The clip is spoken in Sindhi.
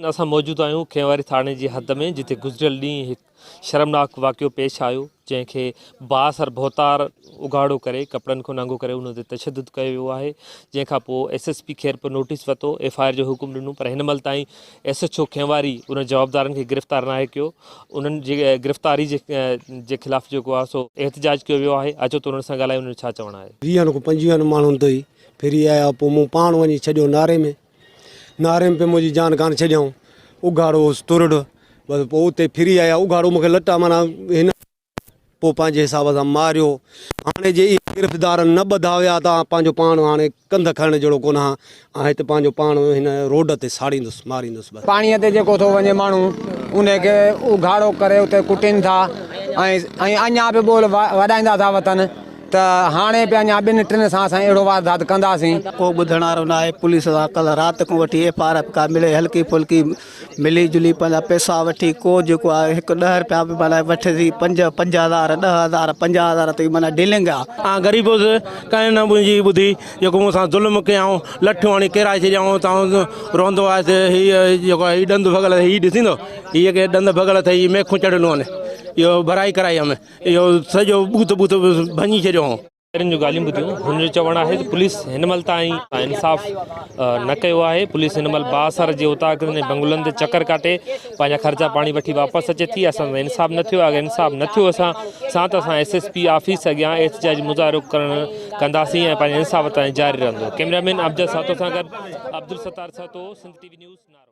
اسان موجود آهيون کينواري ٿاڻي جي حد ۾ جتي گذريل ڏينهن هڪ شرمناڪ واقعو پيش آيو جنهن کي بااثر ڀوتار اگهاڙو ڪري ڪپڙن کان ننگو ڪري ان تي تشدد ڪيو ويو آهي جنهن کان پوء S S P Khairpur notice ورتو ايف I R جو حڪم ڏنو پر هن مهل تائين ايس ايڇ او کينواري انهن جوابدارن کي گرفتار ناهي ڪيو انهن جي گرفتاري جي جي خلاف جيڪو آهي سو احتجاج ڪيو ويو آهي اچو ته انهن سان ڳالهايون انهن جو ڇا چوڻ آهي. ويهن کان پنجويهن ماڻهن تي ڦري آيا پوء مون پاڻ وڃي ڇڏيو ناري ۾. ناري ۾ پي منهنجي جان ڪانه ڇڏيائون. اگهاڙو هوس ترڙ. بس پوء اتي ڦري آيا. اگهاڙو مون کي لٽا معنيٰ هن پوء پنهنجي حساب سان ماريو. هاڻي جي اهي گرفتار نه ٻڌا ويا ته آء پنهنجو پاڻ هاڻي ڪنڌ کڻڻ جهڙو ڪونه هان. آء هت پنهنجو پاڻ هن روڊ تي ساڙيندس، ماريندس بس. پاڻيء تي جيڪو ٿو وڃي ماڻهو انهي کي اگهاڙو ڪري اتي ڪٽين ٿا ۽ ۽ اڃا به ٻول وڏائيندا ٿا وتن. ته هاڻي به اڃا ٻن ٽن سان اسان اهڙو واردات ڪنداسين. ڪو ٻڌڻ وارو ناهي پوليس سان ڪلهه رات کان وٺي ايف آر ايف ڪا ملي هلڪي ڦلڪي ملي جلي پنهنجا پئسا وٺي ڪو جيڪو آهي هڪ ڏهه رپيا به معنيٰ وٺي ٿي پنج 5000 10000 50000 تائين معنيٰ ڊيلنگ آ. آء غريب هوس ڪنهن نه منهنجي ٻڌي جيڪو مون سان ظلم ڪيائون لٺيون هڻي ڪيرائي ڇڏيائون اتان روئندو آيس هي جيڪو هي ڏند ڀڳل هي ڏسيندو هي کي ڏند ڀڳل اٿئي ميخون چڙهيل هئن اهو ڀرائي ڪرائي هيم اهو سڄو ٻوٿ ٻوٿ ڀڃي ڇڏيو هو. شهرين جون ڳالهيون ٻڌيون هن جو چوڻ آهي ته پوليس هن مهل تائين انصاف نه ڪيو آهي پوليس هن مهل بااثر جي اوطاقن ۽ بنگلن تي چڪر ڪاٽي پنهنجا خرچا پاڻي وٺي واپس اچي ٿي اسان سان انصاف نه ٿيو اگر انصاف نه ٿيو اسان سان ته اسان ايس ايس پي آفيس اڳيان احتجاجي مظاهرو ڪرڻ ڪنداسين ۽ پنهنجي انصاف تائين جاري رهندو ڪئميرا مين امجد سهتو سان گڏ Abdul Sattar Sahto Sindh T V news Naro.